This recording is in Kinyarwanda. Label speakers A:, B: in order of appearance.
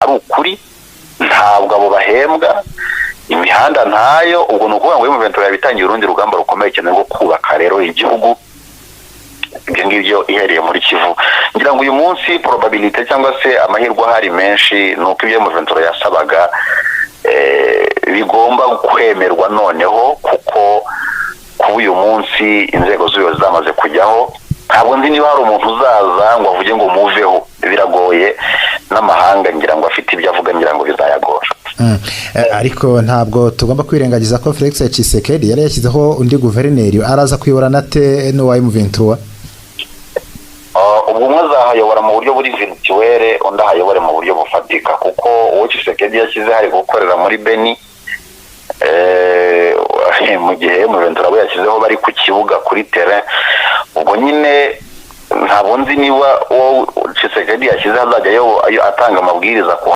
A: ari ukuri. Ntabwo abo bahembwa, imihanda ntayo. Ubwo ni ukuvuga ngo M23 yabitangiye urundi rugamba rukomeye cyane rwo kubaka rero igihugu, ibyo ngibyo ihereye muri Kivu. Ngira ngo uyu munsi probabilité cyangwa se amahirwe ahari menshi ni uko ibyo M23 yasabaga bigomba kwemerwa noneho, kuko kuba uyu munsi inzego z'ubuyobozi zamaze kujyaho, ntabwo nzi niba hari umuntu uzaza ngo avuge ngo muveho. Biragoye, n'amahanga ngira ngo afite ibyo avuga, ngira ngo bizayagora.
B: Ariko ntabwo tugomba kwirengagiza ko Felix Tshisekedi yari yashyizeho undi guverineri. Araza kuyoborana ate n'uwa M23?
A: Ubwo umwe azahayobora mu buryo buri virtuel, undi ahayobore mu buryo bufatika, kuko uwo Tshisekedi yashyize hari gukorera muri Beni, mu gihe M23 abo yashyizeho bari ku kibuga, kuri terrain. Ubwo nyine ntabwo nzi niba uwo Tshisekedi yashyizeho azajya atanga amabwiriza ku